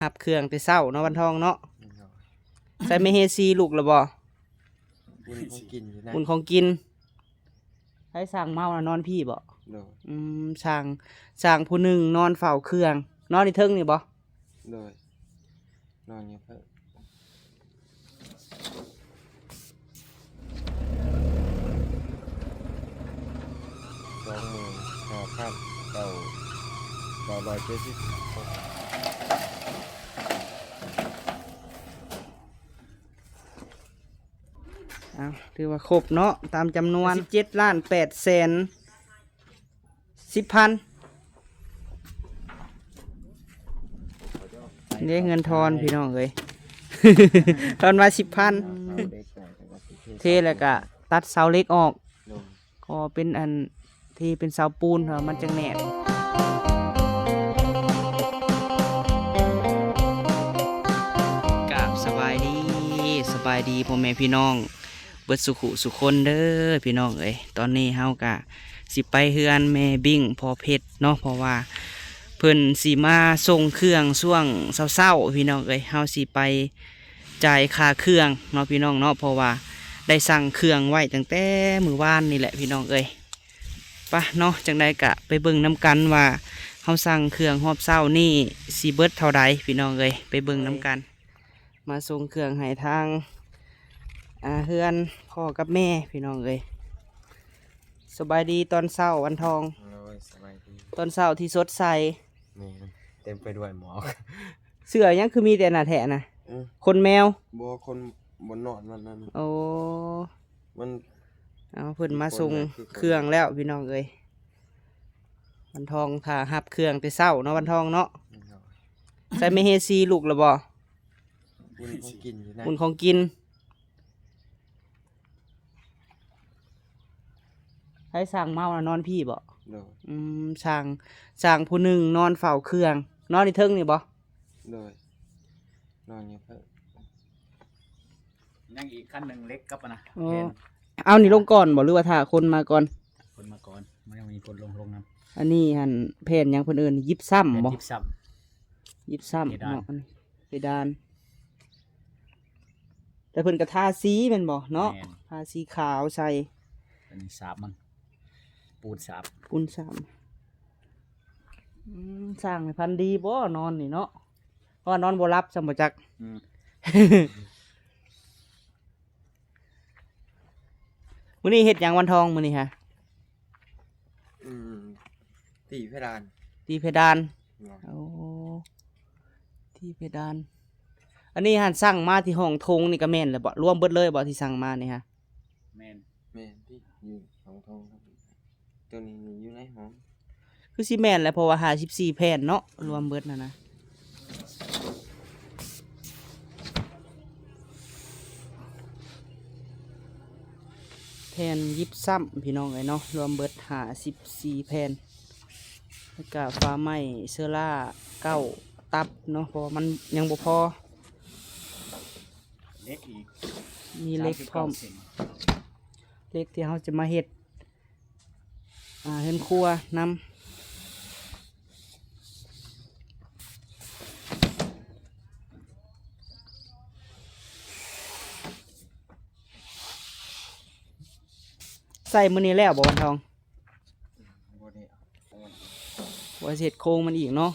ຮັບເຄື່ອງແຕ່ເຊົ້າເນາະ ວັນທອງເນາະ. ໂດຍ. ໃສ່ແມ່ເຮຊີລຸກແລ້ວບໍ່? ບຸນຂອງກິນຢູ່ນະ ບຸນຂອງກິນ. ໃຜສັ່ງເມົານະ ນອນພີ້ບໍ່? ໂດຍ. ອືມ ສັ່ງ ສັ່ງຜູ້ໜຶ່ງນອນເຝົ້າເຄື່ອງ ນອນຢູ່ເທິງນີ້ບໍ່? ໂດຍ. ນອນຢູ່ເທິງ. ສອງໝື່ນຫ້າພັນເກົ້າ ເກົ້າຮ້ອຍເຈັດສິບຫົກ. ເອົາ ຖືວ່າຄົບເນາະ ຕາມຈຳນວນ ສິບເຈັດລ້ານແປດແສນ ສິບພັນ. ເດ້ເງິນທອນພີ່ນ້ອງເອີຍ ທອນມາສິບພັນ. ເທແລ້ວກະຕັດເສົາເຫຼັກອອກ ກໍເປັນອັນ ເທເປັນເສົາປູນ ເພາະວ່າມັນຈັ່ງແໜ້ນ. ກາບສະບາຍດີ ສະບາຍດີພໍ່ແມ່ພີ່ນ້ອງ ເບິດສຸຂຸສຸຄົນເດີພີ່ນ້ອງເອີຍ. ຕອນນີ້ເຮົາກະຊິໄປເຮືອນແມ່ບິ້ງພໍ່ເພັດເນາະ ເພາະວ່າເພິ່ນຊິມາສົ່ງເຄື່ອງຊ່ວງເຊົ້າໆ ພີ່ນ້ອງເອີຍ. ເຮົາຊິໄປຈ່າຍຄ່າເຄື່ອງເນາະ ພີ່ນ້ອງເນາະ ເພາະວ່າໄດ້ສັ່ງເຄື່ອງໄວ້ຕັ້ງແຕ່ມື້ວານນີ້ແຫຼະ ພີ່ນ້ອງເອີຍ. ປະເນາະ ຈັ່ງໃດກະໄປເບິ່ງນຳກັນວ່າເຮົາສັ່ງເຄື່ອງຮອບເຊົ້ານີ້ຊິເບິດເທົ່າໃດ ພີ່ນ້ອງເອີຍ ໄປເບິ່ງນຳກັນ. ມາສົ່ງເຄື່ອງໃຫ້ທາງ ອ່າ ເຮືອນພໍ່ກັບແມ່ພີ່ນ້ອງເອີຍ. ສະບາຍດີຕອນເຊົ້າວັນທອງ. ໂດຍ ສະບາຍດີ ຕອນເຊົ້າທີ່ສົດໃສ. ແມ່ນ ເຕັມໄປດ້ວຍໝອກ. ເສື້ອຫຍັງຄືມີແຕ່ໜ້າແທ້ນະ? ເອີ ຂົນແມວ. ບໍ່ ຂົນ ບ່ອນນອນມັນນັ້ນ. ໂອ້ ມັນ ເອົາ ເພິ່ນມາສົ່ງເຄື່ອງແລ້ວພີ່ນ້ອງເອີຍ. ວັນທອງຖ້າຮັບເຄື່ອງແຕ່ເຊົ້າເນາະ ວັນທອງເນາະ. ໂດຍ. ໃສ່ແມ່ເຮຊີລຸກແລ້ວບໍ່? ບຸນຂອງກິນຢູ່ນະ ບຸນຂອງກິນ. ໃຜສັ່ງເມົານະ ນອນພີ້ບໍ່? ໂດຍ. ອືມ ສັ່ງ ສັ່ງຜູ້ໜຶ່ງນອນເຝົ້າເຄື່ອງ ນອນຢູ່ເທິງນີ້ບໍ່? ໂດຍ. ນອນຢູ່ເທິງ. ຍັງອີກຄັນໜຶ່ງ ເຫຼັກກັບອັນນະ. ອໍ ແຜ່ນ ເອົານີ້ລົງກ່ອນບໍ່ ຫຼືວ່າຖ້າຄົນມາກ່ອນ? ຄົນມາກ່ອນ ມັນຍັງມີຄົນລົງ ລົງນຳ. ອັນນີ້ຫັ້ນແຜ່ນຫຍັງເພິ່ນເອີ້ນ ຢິບຊ້ຳບໍ່? ແຜ່ນຢິບຊ້ຳ. ຢິບຊ້ຳ ເພດານ ເນາະ ອັນນີ້ເພດານ. ແຕ່ເພິ່ນກໍທາສີແມ່ນບໍ່ເນາະ? ແມ່ນ. ທາສີຂາວໃສ່. ອັນນີ້ສາບມັນ ປູນສາບ ປູນສາບ. ອືມ ສ້າງໃຫ້ພັນດີບໍ່ ນອນນີ້ເນາະ ເພາະວ່ານອນບໍ່ຫຼັບຊ້ຳບໍ່ຈັກ. ອືມ. ມື້ນີ້ເຮັດຫຍັງວັນທອງ ມື້ນີ້ຫະ? ອືມ ຕີເພດານ ຕີເພດານ. ໂອ້ ຕີເພດານ. ອັນນີ້ຫັ້ນສັ່ງມາທີ່ຫ້ອງໂຖງນີ້ກໍແມ່ນແລ້ວບໍ່? ລວມເບິດເລີຍບໍ່ທີ່ສັ່ງມານີ້ຫະ? ແມ່ນ ແມ່ນ ທີ່ຢູ່ຫ້ອງໂຖງ. ໂຕນີ້ຢູ່ໃນຫ້ອງ ຄືຊິແມ່ນແຫຼະ ເພາະວ່າຫ້າສິບສີ່ແຜ່ນເນາະ ລວມເບິດຫັ້ນນະ. ແຜ່ນຢິບຊ້ຳພີ່ນ້ອງເອີຍເນາະ ລວມເບິດຫ້າສິບສີ່ແຜ່ນ ແລ້ວກະຝາໄມ້ເຊີລາເກົ້າຕັບເນາະ ເພາະວ່າມັນຍັງບໍ່ພໍ. ເຫຼັກອີກ ມີເຫຼັກພ້ອມ ສາມສິບເກົ້າເຊັນ ເຫຼັກທີ່ເຮົາຈະມາເຮັດ ອ່າ ເຮືອນຄົວນຳ. ໃສ່ມື້ນີ້ແລ້ວບໍ່ ວັນທອງ? ບໍ່ໄດ້ເອົາ ວ່າຊິເຮັດໂຄງມັນອີກເນາະ.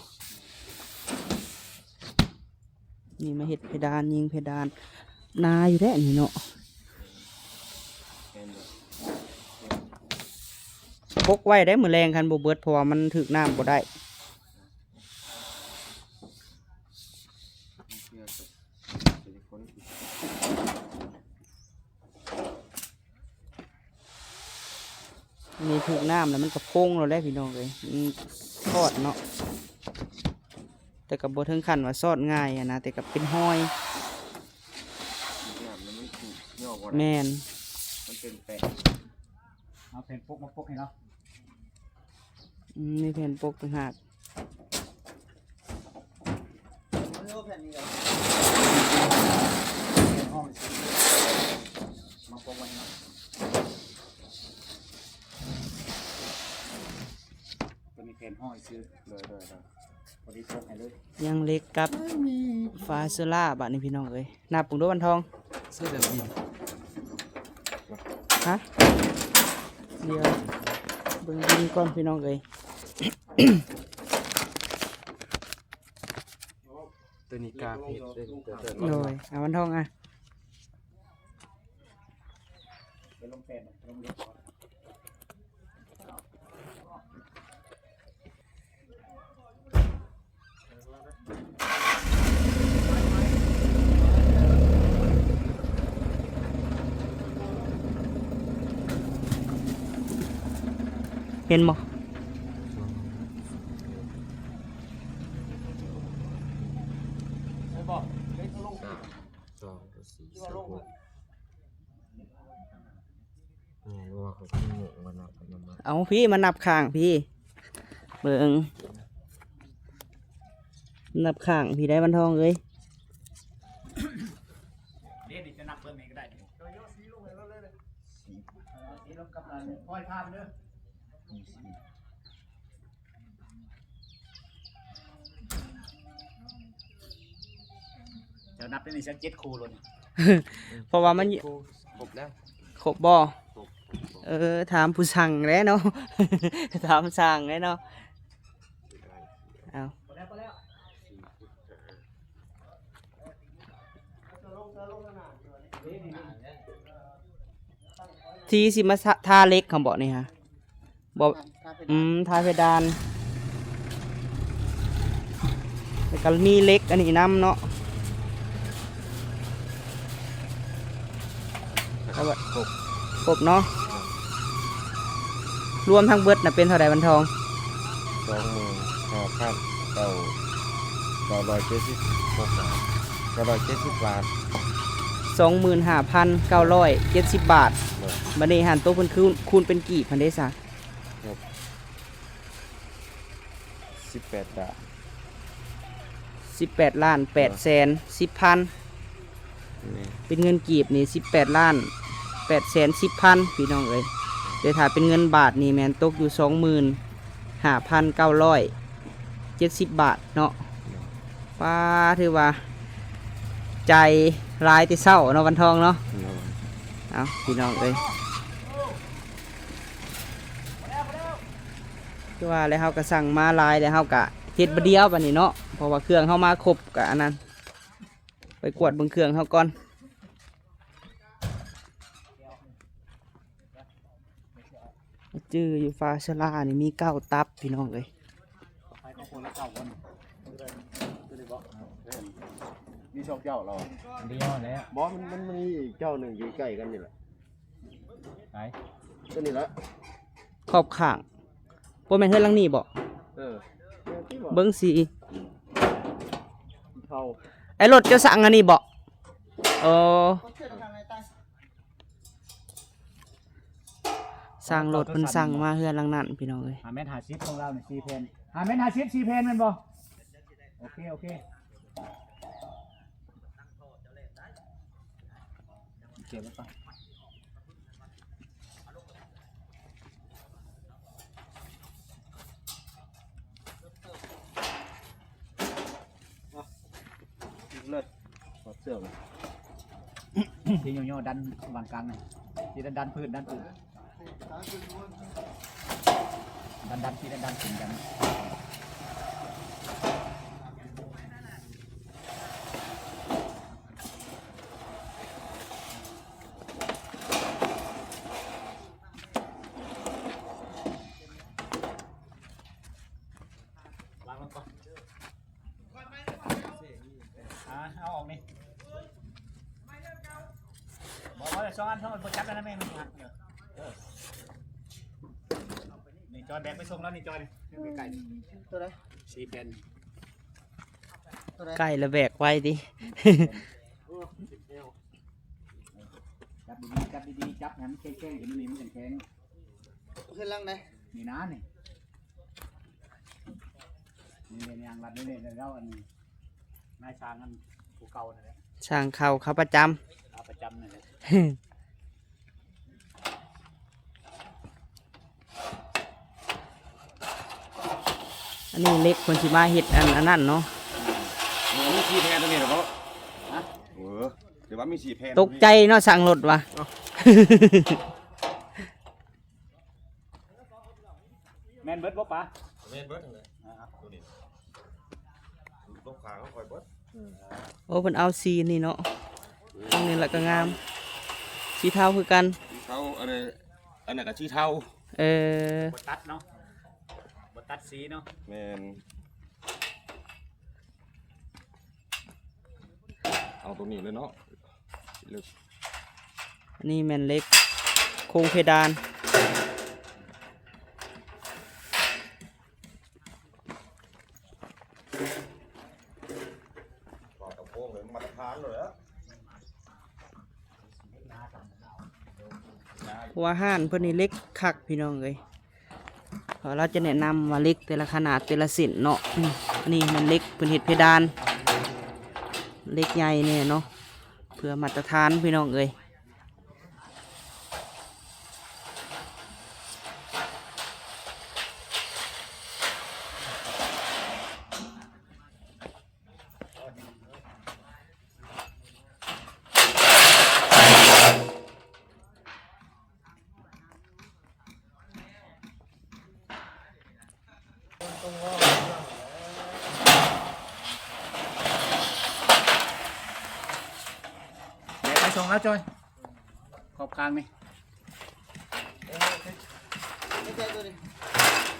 ນີ້ມາເຮັດເພດານ ຍິງເພດານ ໜາຢູ່ເດ້ນີ້ເນາະ. ປົກໄວ້ໄດ້ ມື້ແລງຄັນບໍ່ເບິດ ເພາະວ່າມັນຖືກນ້ຳບໍ່ໄດ້. ນີ້ຖືກນ້ຳແລ້ວມັນກໍຟົງໂລດແຫຼະພີ່ນ້ອງເອີຍ ມັນຊອດເນາະ ແຕ່ກໍບໍ່ເຖິງຂັ້ນວ່າຊອດງ່າຍຫັ້ນນະ ແຕ່ກໍເປັນຮອຍ. ແມ່ນ ມັນເປັນແປະ ເອົາແຜ່ນປົກມາປົກໃຫ້ເນາະ. ອືມ ມີແຜ່ນປົກຕ່າງຫາກ. ຕົວນີ້ແຜ່ນຫ້ອຍຊື່. ໂດຍ ໂດຍ ໂດຍ. ຍັງເຫຼັກກັບຝາເຊື້ອລາ ບາດນີ້ພີ່ນ້ອງເອີຍ. ນັບເບິ່ງດູວັນທອງ. ເສື້ອແບບບິນ. ຮະ? ດຽວເບິ່ງບິນກ່ອນພີ່ນ້ອງເອີຍ. ໂຕນີ້ກາເພັດເດ້. ໂດຍ ເອົາວັນທອງອະ. ເຫັນບໍ່? ສາມ ສອງ ສີ່ ສິບຫົກ. ແມ່ນບໍ່ວ່າເຂົາຊິໂງ່ງວ່ານັບນຳມາ. ເອົາ ພີ່ມານັບຂ້າງ ພີ່ເບິ່ງ ນັບຂ້າງ ພີ່ໄດ້ວັນທອງເອີຍ. ເດ້ ນີ້ຈະນັບເບິ່ງນີ້ກໍໄດ້ ເອົາສີລົງໃຫ້ລາວເລີຍ ສີລົງກັບອັນພອຍພາມເດີ. ເຈົ້ານັບໄດ້ນີ້ສັກເຈັດຄູ່ໂລດ ເພາະວ່າມັນ ຄົບແລ້ວ. ຄົບບໍ່? ຄົບ. ເອີ ຖາມຜູ້ຊ່າງແຫຼະເນາະ ຖາມຊ່າງແຫຼະເນາະ. ເອົາ ທີ່ຊິມາທາເຫຼັກຫັ້ນບໍ່ນີ້ຮະ? ບໍ່ ອືມ ທາເພດານ ແລ້ວກໍມີເຫຼັກອັນນີ້ນຳເນາະ. ຄົບ ຄົບເນາະ. ລວມທັງເບິດນະເປັນເທົ່າໃດວັນທອງ? ສອງໝື່ນຫ້າພັນເກົ້າ ເກົ້າຮ້ອຍເຈັດສິບຫົກບາດ ເກົ້າຮ້ອຍເຈັດສິບບາດ. ສອງໝື່ນຫ້າພັນເກົ້າຮ້ອຍເຈັດສິບບາດ. ໂດຍ. ບັດນີ້ຫັ້ນໂຕເພິ່ນຄູນ ຄູນເປັນກີບຫັ້ນເດ້ຊະ? ສິບແປດລ້ານ ສິບແປດລ້ານແປດແສນສິບພັນ. ແມ່ນ. ເປັນເງິນກີບນີ້ສິບແປດລ້ານແປດແສນສິບພັນ ພີ່ນ້ອງເອີຍ. ແຕ່ຖ້າເປັນເງິນບາດນີ້ແມ່ນຕົກຢູ່ສອງໝື່ນຫ້າພັນເກົ້າຮ້ອຍເຈັດສິບບາດເນາະ. ແມ່ນ. ປ້າ ຖືວ່າໃຈຫຼາຍແຕ່ເຊົ້າເນາະ ວັນທອງເນາະ. ໂດຍ. ເອົາ ພີ່ນ້ອງເອີຍ ຄືວ່າແລ້ວ ເຮົາກໍສັ່ງມາຫຼາຍແລ້ວ ເຮົາກໍເຮັດບາດດຽວບາດນີ້ເນາະ ເພາະວ່າເຄື່ອງເຮົາມາຄົບ ກໍອັນນັ້ນ ໄປກວດເບິ່ງເຄື່ອງເຮົາກ່ອນ. ຈື່ຢູ່ຝາສາລານີ້ມີເກົ້າຕັບ ພີ່ນ້ອງເອີຍ. ມີສອງເຈົ້າລະ ອັນດຽວແຫຼະ. ບໍ່ ມັນ ມັນມີອີກເຈົ້າໜຶ່ງຢູ່ໃກ້ກັນນີ້ແຫຼະ. ໃສ? ຕົວນີ້ລະ ຂອບຂ້າງ. ບໍ່ແມ່ນເຮືອນຫຼັງນີ້ບໍ? ເອີ ເບິ່ງສີ ເທົາ. ໄອ້ລົດເຈົ້າສັ່ງອັນນີ້ບໍ? ເອີ ສັ່ງລົດເພິ່ນສັ່ງມາເຮືອນຫຼັງນັ້ນ ພີ່ນ້ອງເອີຍ. ຫ້າແມັດຫ້າສິບຂອງລາວນີ້ ສີ່ແຜ່ນ. ຫ້າແມັດຫ້າສິບ ສີ່ແຜ່ນແມ່ນບໍ່? ໂອເຄ ໂອເຄ. ເກັບໄວ້ກ່ອນ ເລີຍ ຖອດເສື້ອ ທີ່ຫຍໍ້ໆ ດັນວາງກາງນະ ທີ່ດັນໆ ພື້ນ ດັນພື້ນ. ດັນໆ ທີ່ດັນໆ ຂຶ້ນ ດັນ. ວາງລົງກ່ອນ. ອ່າ ເອົາອອກນີ້ ບໍ່ ບໍ່ ສອງອັນ ສອງອັນ ບໍ່ຈັບແລ້ວນະແມ່ ມັນຫັກ. ເອີ ນີ້ຈອຍແບກໄປສົ່ງແລ້ວນີ້ ຈອຍນີ້ ໃກ້ໆ ຕົວໃດ? ສີ່ແຜ່ນ ຕົວໃດ? ໃກ້ລະແບກໄວຕິ. ໂອ້ ເຈັບແອວ. ຈັບດີໆ ຈັບດີໆ ຈັບໃຫ້ມັນແຂງໆ ເຫັນມັນນີ້ມັນແຂງໆ. ຂຶ້ນຫຼັງໃດ? ນີ້ນະ ນີ້ ນີ້ ນີ້ ຍ່າງລັດນີ້ ນີ້ ແລ້ວອັນ ນາຍຊ່າງອັນຜູ້ເກົ່ານັ້ນແຫຼະ ຊ່າງເຂົາ ເຂົາປະຈຳ ເຂົາປະຈຳນັ້ນແຫຼະ. ອັນນີ້ເຫຼັກເພິ່ນຊິມາເຮັດອັນ ອັນນັ້ນເນາະ. ເອີ ມີສີ່ແຜ່ນຕົວນີ້ລະເນາະ. ຮະ? ເອີ ຖືວ່າມີສີ່ແຜ່ນ. ຕົກໃຈເນາະ ຊ່າງລົດວ່າ. ແມ່ນເບິດບໍ່ປາ? ແມ່ນເບິດຫັ້ນແຫຼະ ອ່າ ຕົວນີ້ ລົບຂ້າງເຮົາຄ່ອຍເບິດ. ໂອ້ ເພິ່ນເອົາສີນີ້ເນາະ ອັນນີ້ລະກະງາມ ສີເທົາຄືກັນ. ສີເທົາ ອັນນັ້ນ ອັນນັ້ນກະສີເທົາ. ເອີ ບໍ່ຕັດເນາະ ບໍ່ຕັດສີເນາະ. ແມ່ນ. ເອົາຕົວນີ້ເລີຍເນາະ. ອັນນີ້ແມ່ນເຫຼັກໂຄງເພດານ. ເພາະວ່າຮ້ານເພິ່ນນີ້ເຫຼັກຄັກ ພີ່ນ້ອງເອີຍ. ເພາະລາວຈະແນະນຳວ່າເຫຼັກແຕ່ລະຂະໜາດແຕ່ລະເສັ້ນເນາະ. ອືມ ອັນນີ້ແມ່ນເຫຼັກເພິ່ນເຮັດເພດານ ເຫຼັກໃຫຍ່ແນ່ເນາະ ເພື່ອມາດຕະຖານ ພີ່ນ້ອງເອີຍ. ແບກໄປສົ່ງແລ້ວຈ້ອຍ ຂອບກາງນີ້.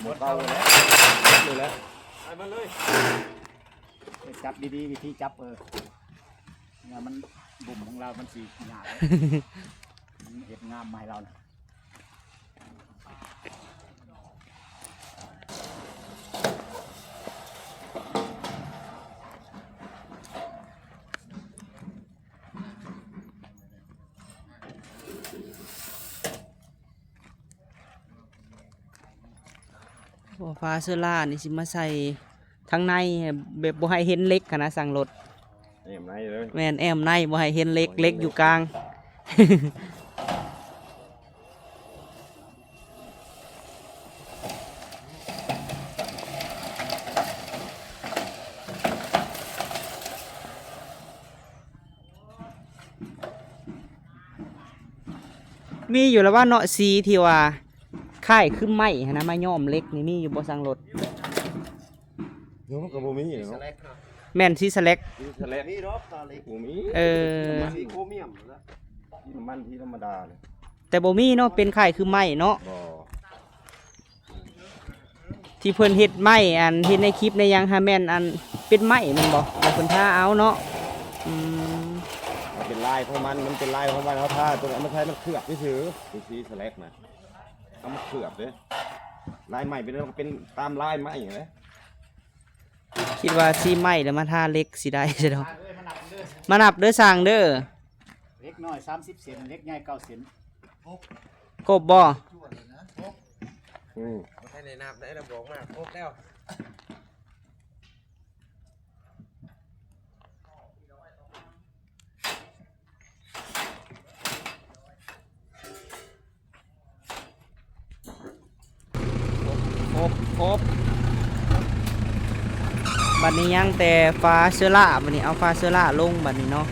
ໝົດເຕົາແລ້ວ ໝົດເລີຍແຫຼະ ໃສ່ມາເລີຍ. ຈັບດີໆ ວິທີຈັບ ເອີ ແນວມັນບຸ້ມຂອງລາວມັນຊິຍາກ ມັນເຮັດງາມມາໃຫ້ລາວນະ. ໂອ້ ຝາເຊີລ່ານີ້ຊິມາໃສ່ທາງໃນ ແບບບໍ່ໃຫ້ເຫັນເຫຼັກຫັ້ນນະ ຊ່າງລົດ. ແອ້ມໃນເລີຍ ແມ່ນ ແອ້ມໃນ ບໍ່ໃຫ້ເຫັນເຫຼັກ ເຫຼັກຢູ່ກາງ. ມີຢູ່ລະວ່າເນາະ ສີທີ່ວ່າຄ້າຍຄືໄມ້ຫັ້ນນະ ມາຍ້ອມເຫຼັກນີ້ ມີຢູ່ບໍ່ ຊ່າງລົດ? ໂຍ ມັນກໍບໍ່ມີແລ້ວເນາະ. ແມ່ນສີສະແລັກ ສີສະແລັກ ມີດອກ ຕາເຫຼັກບໍ່ມີ. ເອີ ສີໂຄຣມຽມນະ ສີນ້ຳມັນ ສີທຳມະດາເລີຍ. ແຕ່ບໍ່ມີເນາະ ເປັນຄ້າຍຄືໄມ້ເນາະ. ບໍ່ ທີ່ເພິ່ນເຮັດໄມ້ ອັນເຮັດໃນຄລິບໃນຫຍັງຫາແມ່ນອັນເປັນໄມ້ແມ່ນບໍ່ ແລ້ວເພິ່ນທາເອົາເນາະ. ອືມ ມັນເປັນລາຍຂອງມັນ ມັນເປັນລາຍຂອງມັນ ເຮົາທາຕົວນັ້ນມາໃສ່ ມັນເຄືອບຊື່ໆ ເປັນສີສະແລັກນະ. ເອົາມາເຄືອບເດ້ ລາຍໄມ້ເປັນ ເປັນຕາມລາຍໄມ້ຫັ້ນແຫຼະ. ຄິດວ່າສີໄມ້ແລ້ວມາທາເຫຼັກຊິໄດ້ຊະດອກ. ມານັບເດີຊ່າງເດີ ເຫຼັກນ້ອຍສາມສິບເຊັນ ເຫຼັກໃຫຍ່ເກົ້າເຊັນ. ຄົບບໍ່? ອືມ ບໍ່ທັນໄດ້ນັບໄດ້ລະ ບອກມາຄົບແລ້ວ. ຄົບ ຄົບ ບັດນີ້ຍັງແຕ່ຝາເຊີລ່າ ບັດນີ້ເອົາຝາເຊີລ່າລົງບັດນີ້ເນາະ.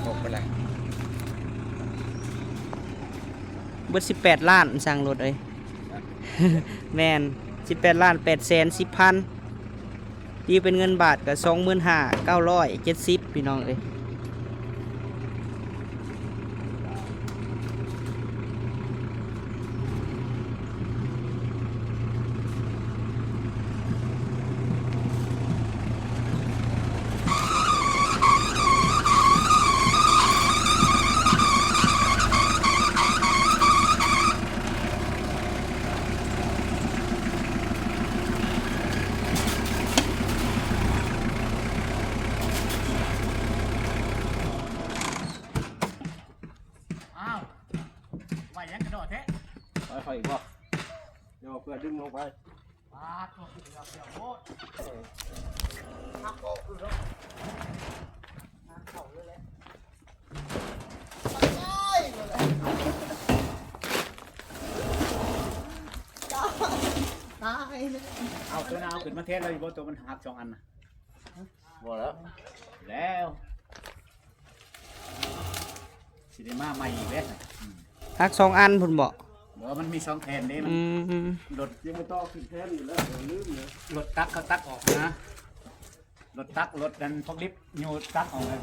ຄົບໄປແລ້ວ ເບິດສິບແປດລ້ານ ຊ່າງລົດເອີຍ. ແມ່ນ ສິບແປດລ້ານແປດແສນສິບພັນ ຕີເປັນເງິນບາດກໍສອງໝື່ນຫ້າເກົ້າຮ້ອຍເຈັດສິບ ພີ່ນ້ອງເອີຍ. ອ້າວ ໄວ້ຫຍັງກະໂດດແທ້? ໄວ້ຂ້ອຍອີກບໍ່? ດຽວເພື່ອດຶງລົງໄປ. ປາດໂທ້ ເກືອບ ເກືອບໂພດ. ເອີ ຫັກອອກຢູ່ເນາະ ງານເຂົ້າເລີຍແຫຼະ. ຕາຍເລີຍ. ເອົາຕົວນັ້ນເອົາຂຶ້ນມາແທນແລ້ວຢູ່ບໍ່? ຕົວມັນຫັກສອງອັນນະ. ບໍ່ແລ້ວ ແລ້ວ ຊິໄດ້ມາໃໝ່ອີກແລ້ວ. ອືມ ຫັກສອງອັນພຸ້ນບໍ? ບໍ່ ມັນມີສອງແຜ່ນເດ້. ມັນ ອືມ ລົດ ຍັງບໍ່ຕໍ່ຂຶ້ນແທ່ນຢູ່ແລ້ວ ລືມເລີຍ. ລົດຕັກເຂົາຕັກອອກນະ ລົດຕັກ ລົດອັນພວກລິບ ໂຍຕັກອອກເລີຍ.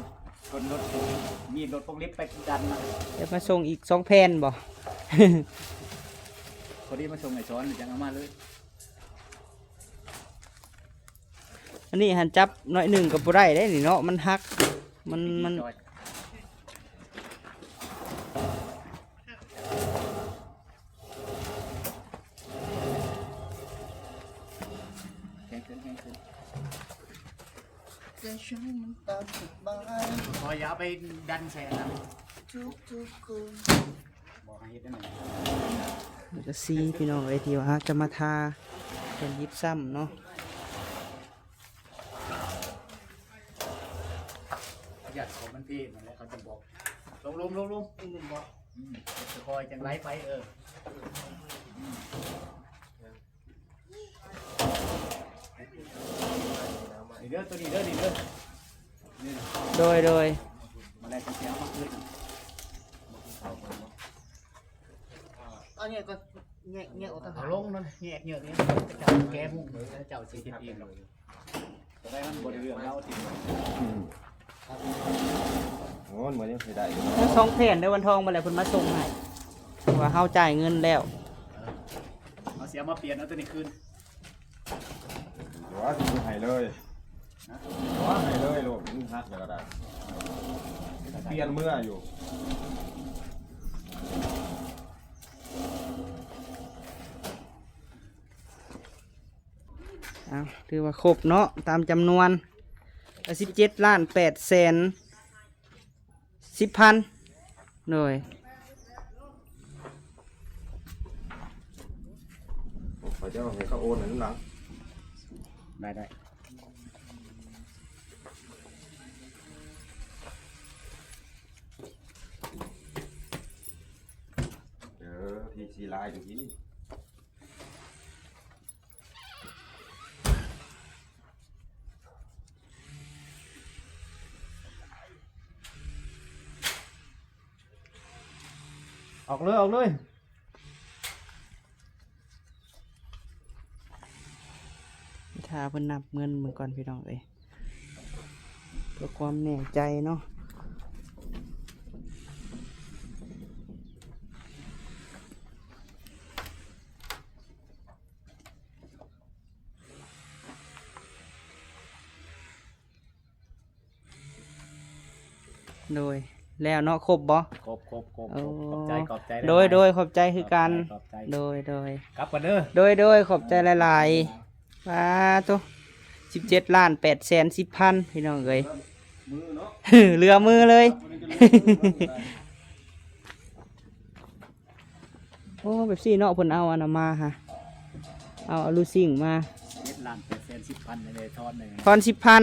ຄົນລົດ ມີລົດພວກລິບໄປດັນມາ. ຈະມາສົ່ງອີກສອງແຜ່ນບໍ? ພໍດີມາສົ່ງໃຫ້ສອນ ຈັ່ງເອົາມາເລີຍ. ອັນນີ້ຫັ້ນຈັບໜ້ອຍໜຶ່ງກໍບໍ່ໄດ້ເດ້ນີ້ເນາະ ມັນຫັກ ມັນ ມັນ ແຮງຂຶ້ນ ແຮງຂຶ້ນ. ແຕ່ສັນຕາມສະບາຍ ຂໍຢ່າເອົາໄປດັນໃສ່ອັນນັ້ນ ທຸກໆຄົນ. ບອກໃຫ້ເຮັດແນວນັ້ນ ແລ້ວກໍສີ ພີ່ນ້ອງເອີຍ ທີ່ວ່າເຮົາຈະມາທາເປັນຢິບຊ້ຳເນາະ. ຢາກເຂົາມັນເພມັນແຫຼະ ເຂົາຈະບອກ ລົງໆໆໆ ອືມ ບໍ່ ອືມ ຄ່ອຍໆ ຈັ່ງໄຫຼໄປ ເອີ ອືມ. ນີ້ເດີ ຕົວນີ້ເດີ ນີ້ເດີ ນີ້ນະ. ໂດຍ ໂດຍ ມາແລ້ວຈັ່ງຊິເອົາມາຄືນ. ອັນນີ້ກໍແຍກ ແຍກອອກຕ່າງຫາກ ເອົາລົງນັ້ນ ແຍກເຍອະນີ້ ເຈົ້າແກະມຸ້ງ ເຈົ້າຊິເຮັດເອງດອກ. ອືມ ໂອ້ຍ ມື້ນີ້ຊິໄດ້ຢູ່ ທັງສອງແຜ່ນເດີ ວັນທອງ ມາແລ້ວເພິ່ນມາສົ່ງໃຫ້ ເພາະວ່າເຮົາຈ່າຍເງິນແລ້ວ. ເຮົາຊິເອົາມາປ່ຽນເອົາຕົວນີ້ຄືນ. ບໍ່ ຊິໃຫ້ເລີຍ ບໍ່ ໃຫ້ເລີຍໂລດ ມັນຫັກແລ້ວກໍໄດ້ ປ່ຽນເມືອຢູ່. ເອົາ ຖືວ່າຄົບເນາະ ຕາມຈຳນວນ ກໍສິບເຈັດລ້ານແປດແສນສິບພັນ. ໂດຍ ຂ້ອຍຈະເອົາໃຫ້ເຂົາໂອນໃຫ້ນຳຫຼັງ. ໄດ້ ໄດ້ ເອີ ທີ່ສີລາຍຢູ່ທີ່ ອອກເລີຍ ອອກເລີຍ. ຖ້າເພິ່ນນັບເງິນເບິ່ງກ່ອນ ພີ່ນ້ອງເອີຍ ເພື່ອຄວາມແນ່ໃຈເນາະ. ໂດຍ ແລ້ວເນາະ ຄົບບໍ່? ຄົບ ຄົບ ຄົບ ໂອ້ ຄົບ ຂອບໃຈ ຂອບໃຈຫຼາຍໆ ໂດຍ ໂດຍ ຂອບໃຈຄືກັນ ຂອບໃຈ ໂດຍ ໂດຍ ກັບກ່ອນເດີ ໂດຍ ໂດຍ ຂອບໃຈຫຼາຍໆ. ປາໂຕ ສິບເຈັດລ້ານແປດແສນສິບພັນ ພີ່ນ້ອງເອີຍ ເຫຼືອມືເລີຍ. ໂອ້ ແບບຊີ້ເນາະ ເພິ່ນເອົາອັນນັ້ນມາຫາ ເອົາ ເອົາລູຊິງມາ ເຈັດລ້ານແປດແສນສິບພັນ ໄດ້ທອນໜຶ່ງ ທອນສິບພັນ.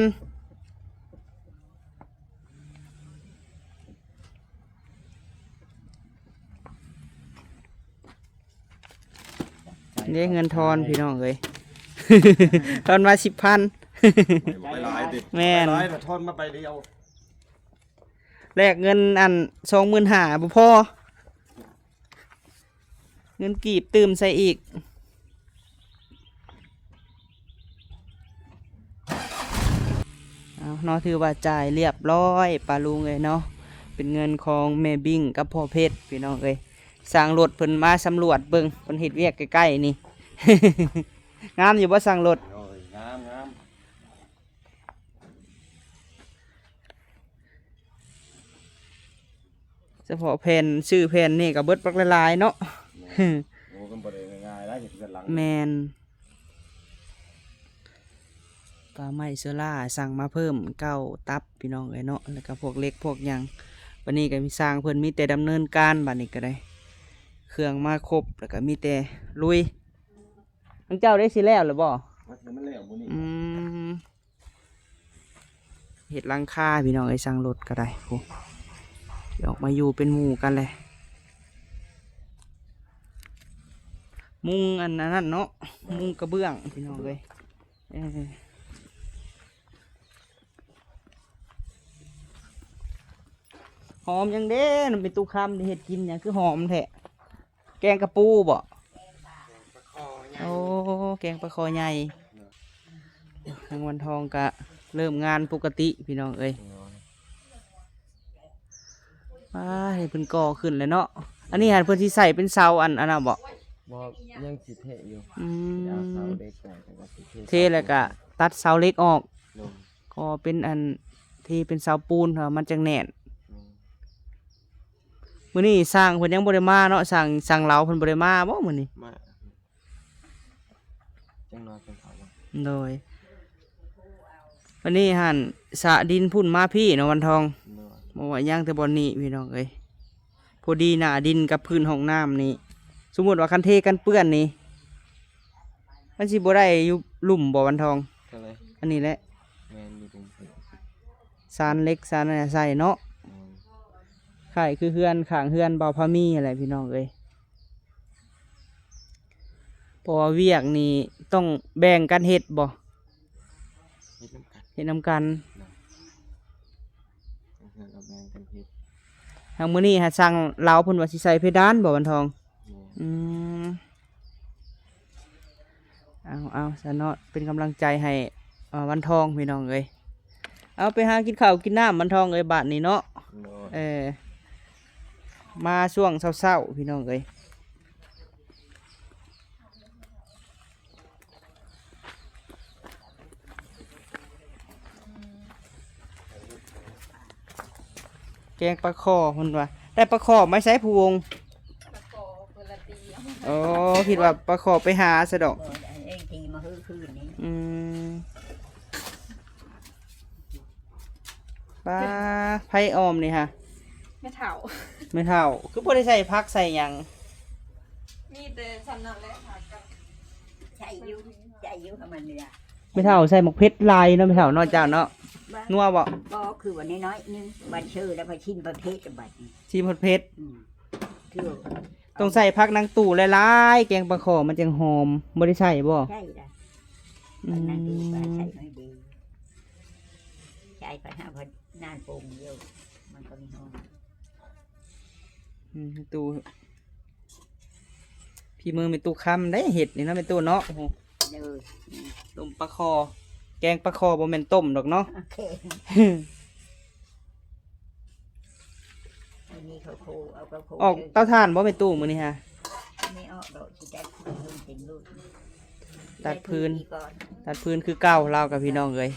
ເດ້ເງິນທອນ ພີ່ນ້ອງເອີຍ ທອນມາສິບພັນ ບໍ່ໄປຫຼາຍຕິ ແມ່ນ ບໍ່ໄປຫຼາຍ ທອນມາໃບດຽວ ແລກເງິນອັນສອງໝື່ນຫ້າບໍ່ພໍ ເງິນກີບຕື່ມໃສ່ອີກ. ເອົາເນາະ ຖືວ່າຈ່າຍລຽບຮ້ອຍ ປ້າລຸງເອີຍເນາະ ເປັນເງິນຂອງແມ່ບິ້ງກັບພໍ່ເພັດ ພີ່ນ້ອງເອີຍ. ຊ່າງລົດເພິ່ນມາສຳຫຼວດເບິ່ງ ເພິ່ນເຮັດວຽກໃກ້ໆນີ້ ງາມຢູ່ບໍ່ຊ່າງລົດ? ໂອ້ຍ ງາມໆ. ສະເພາະແຜ່ນ ຊື້ແຜ່ນນີ້ກໍເບິດບັກຫຼາຍໆເນາະ. ແມ່ນ ໂອ້ ມັນບໍ່ໄດ້ງ່າຍໆ ເຮັດເຮືອນຫຼັງ ແມ່ນ. ປາໄມ້ໂຊລາສັ່ງມາເພີ່ມເກົ້າຕັບ ພີ່ນ້ອງເອີຍເນາະ ແລ້ວກໍພວກເຫຼັກພວກຫຍັງ. ບັດນີ້ກໍມີຊ່າງເພິ່ນມີແຕ່ດຳເນີນການ ບັດນີ້ກໍໄດ້ເຄື່ອງມາຄົບ ແລ້ວກໍມີແຕ່ລຸຍ. ທາງເຈົ້າໄດ້ຊິແລ້ວຫຼືບໍ່? ມັນແລ້ວມື້ນີ້ ອືມ. ເຮັດຫຼັງຄາ ພີ່ນ້ອງເອີຍ ຊ່າງລົດກໍໄດ້ ໂອ້ ອອກມາຢູ່ເປັນໝູ່ກັນແຫຼະ. ມຸງອັນ ອັນນັ້ນເນາະ ມຸງກະເບື້ອງພີ່ນ້ອງເອີຍ. ເອີ ຫອມຫຍັງເດ້ ແມ່ຕູ້ຄຳ ເຮັດກິນຫຍັງຄືຫອມແທ້? ແກງກະປູບໍ? ປາຄໍໃຫຍ່ ໂອ້ ແກງປາຄໍໃຫຍ່. ທາງວັນທອງກະເລີ່ມງານປົກກະຕິພີ່ນ້ອງເອີຍ. ໂດຍ ວ້າ ເພິ່ນກໍ່ຂຶ້ນແລ້ວເນາະ. ອັນນີ້ຫັ້ນເພິ່ນຊິໃສ່ເປັນເສົາອັນ ອັນນັ້ນບໍ? ບໍ່ ຍັງຊິເທຢູ່. ອືມ ຊິເອົາເສົາເຫຼັກກ່ອນ ຈັ່ງວ່າຊິເທ ເທແລ້ວກະຕັດເສົາເຫຼັກອອກ. ໂດຍ ກໍເປັນອັນ ເທເປັນເສົາປູນ ເພາະວ່າມັນຈັ່ງແໜ້ນ. ໂດຍ ມື້ນີ້ຊ່າງເພິ່ນຍັງບໍ່ໄດ້ມາເນາະ ຊ່າງ ຊ່າງເລົາເພິ່ນບໍ່ໄດ້ມາບໍມື້ນີ້? ມາ ຈັກໜ້ອຍເພິ່ນເຂົ້າມາ. ໂດຍ ວັນນີ້ຫັ້ນສະດິນພຸ້ນມາພີ້ເນາະວັນທອງ. ໂດຍ ບໍ່ວ່າຫຍັງແຕ່ບ່ອນນີ້ພີ່ນ້ອງເອີຍ. ພໍດີໜ້າດິນກັບພື້ນຫ້ອງນ້ຳນີ້ ສົມມຸດວ່າຄັນເທກັນເປື້ອນນີ້ ມັນຊິບໍ່ໄດ້ຢູ່ລຸ່ມບໍ່ວັນທອງ? ເທົ່າໃດ? ອັນນີ້ແຫຼະ ແມ່ນຢູ່ລຸ່ມ ສານເຫຼັກສານອັນນັ້ນໃສ່ເນາະ. ແມ່ນ ຄ້າຍຄືເຮືອນ ຂ້າງເຮືອນບ່າວພາມີຫັ້ນແຫຼະພີ່ນ້ອງເອີຍ. ເພາະວ່າວຽກນີ້ຕ້ອງແບ່ງກັນເຮັດບໍ? ເຮັດນຳກັນ ເຮັດນຳກັນ. ໂດຍ ທາງເຮືອນກໍແບ່ງກັນເຮັດ. ທາງມື້ນີ້ຫາຊ່າງລາວເພິ່ນວ່າຊິໃສ່ເພດານບໍວັນທອງ? ແມ່ນ ອືມ ເອົາ ເອົາ ຊະເນາະ ເປັນກຳລັງໃຈໃຫ້ ເອີ ວັນທອງພີ່ນ້ອງເອີຍ. ເອົາ ໄປຫາກິນເຂົ້າກິນນ້ຳວັນທອງເອີຍ ບາດນີ້ເນາະ. ໂດຍ ເອີ ມາຊ່ວງເຊົ້າໆ ພີ່ນ້ອງເອີຍ. ແກງປາຄໍເພິ່ນວ່າ ໄດ້ປາຄໍມາໃສຜູ້ວົງ? ປາຄໍເພິ່ນລະຕີເອົາມາ. ໂອ້ ຄິດວ່າປາຄໍໄປຫາຊະດອກ. ບໍ່ ໄດ້ຕີມາຄືນນີ້. ອືມ ປາ ໃຜອ້ອມນີ້ຫະ? ແມ່ເຖົ້າ. ແມ່ເຖົ້າ ຄືບໍ່ໄດ້ໃສ່ຜັກໃສ່ຫຍັງ? ມີແຕ່ສ່ຳນັ້ນແຫຼະ ຜັກກັບ ໃສ່ຢູ່ ໃສ່ຢູ່ ເອົາມາເນືອ. ແມ່ເຖົ້າໃສ່ໝາກເຜັດຫຼາຍເນາະ ແມ່ເຖົ້າເນາະ ເຈົ້າເນາະ. ບໍ່ ນົວບໍ່? ບໍ່ ຄືວ່ານ້ອຍໆໜຶ່ງ ບາດເຊີແລ້ວໄປຊິມປະເພດກັບບັດນີ້ ຊິມເຜັດ. ອືມ ຄືຕ້ອງໃສ່ຜັກນາງຕູ້ຫຼາຍໆ ແກງປາຄໍມັນຈັ່ງຫອມ. ບໍ່ໄດ້ໃສ່ບໍ່? ໃສ່ລະ ອືມ ປາກນາງຕູ້ກໍໃສ່ໜ້ອຍດຽວ ໃສ່ປານເຮົາ ນານປຸງຢູ່ ມັນກໍມີຫອມ. ອືມ ຕູ້ ຝີມືແມ່ຕູ້ຄຳໄດ້ເຮັດນີ້ເນາະ ແມ່ຕູ້ເນາະ. ໂອ້ໂຫ ໂດຍ ຕົ້ມປາຄໍ ແກງປາຄໍບໍ່ແມ່ນຕົ້ມດອກເນາະ. ໂອເຄ ອັນນີ້ເຂົາໂຄ ເອົາເຂົາໂຄ ອອກເຕົາຖ່ານບໍ່ແມ່ຕູ້ມື້ນີ້ຫະ? ບໍ່ອອກດອກ ຊິຕັດ ຕັດຟືນ ຕັດຟືນຄືເກົ່າລາວກັບພີ່ນ້ອງເອີຍ.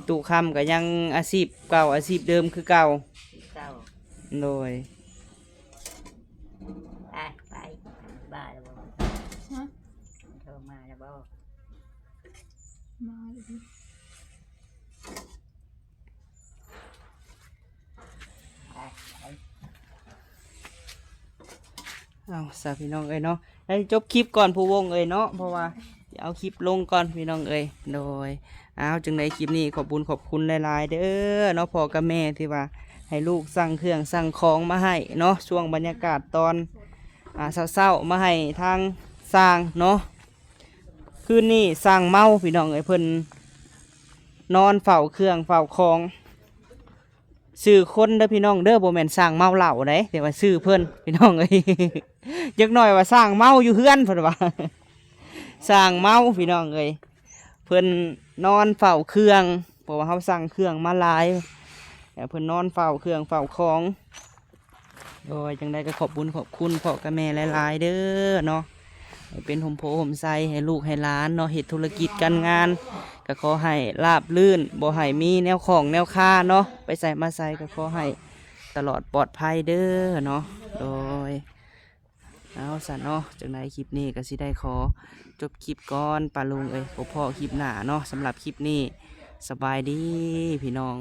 ຕູ້ຄຳກໍຍັງອາຊີບເກົ່າ ອາຊີບເດີມຄືເກົ່າ ຄືເກົ່າ. ໂດຍ ໄປ ໄປ ບ້າແລ້ວບໍ່? ຮະ? ໂທມາແລ້ວບໍ່? ມາແລ້ວ. ເອົາຊະພີ່ນ້ອງເອີຍເນາະ ໄດ້ຈົບຄລິບກ່ອນຜູ້ວົງເອີຍເນາະ ເພາະວ່າຊິເອົາຄລິບລົງກ່ອນພີ່ນ້ອງເອີຍ. ໂດຍ ເອົາ ຈັ່ງໃດຄລິບນີ້ຂອບບຸນຂອບຄຸນຫຼາຍໆເດີເນາະ ພໍ່ກັບແມ່ທີ່ວ່າໃຫ້ລູກສັ່ງເຄື່ອງສັ່ງຂອງມາໃຫ້ເນາະ ຊ່ວງບັນຍາກາດຕອນ ອ່າ ເຊົ້າໆ ມາໃຫ້ທາງຊ່າງເນາະ. ຄືນນີ້ຊ່າງເມົາພີ່ນ້ອງເອີຍ ເພິ່ນນອນເຝົ້າເຄື່ອງເຝົ້າຂອງ. ຊື່ຄົນເດີພີ່ນ້ອງເດີ ບໍ່ແມ່ນຊ່າງເມົາເຫຼົ້າໃດ ແຕ່ວ່າຊື່ເພິ່ນພີ່ນ້ອງເອີຍ. ຈັກໜ້ອຍວ່າຊ່າງເມົາຢູ່ເຮືອນ ເພິ່ນວ່າ ຊ່າງເມົາພີ່ນ້ອງເອີຍ. ເພິ່ນນອນເຝົ້າເຄື່ອງ ເພາະວ່າເຮົາສັ່ງເຄື່ອງມາຫຼາຍ ແລ້ວເພິ່ນນອນເຝົ້າເຄື່ອງເຝົ້າຂອງ. ໂດຍ ຈັ່ງໃດກໍຂອບບຸນຂອບຄຸນພໍ່ກັບແມ່ຫຼາຍໆເດີເນາະ ໃຫ້ເປັນຮົ່ມໂພຮົ່ມໄຊໃຫ້ລູກໃຫ້ຫຼານເນາະ ເຮັດທຸລະກິດການງານກໍຂໍໃຫ້ລາບລື່ນ ບໍ່ໃຫ້ມີແນວຂ້ອງແນວຄາເນາະ ໄປໃສມາໃສກໍຂໍໃຫ້ຕະຫຼອດປອດໄພເດີເນາະ. ໂດຍ ເອົາຊະເນາະ ຈັ່ງໃດຄລິບນີ້ກໍຊິໄດ້ຂໍຈົບຄລິບກ່ອນ ປ້າລຸງເອີຍ ພົບພໍ້ຄລິບໜ້າເນາະ. ສຳລັບຄລິບນີ້ ສະບາຍດີພີ່ນ້ອງ.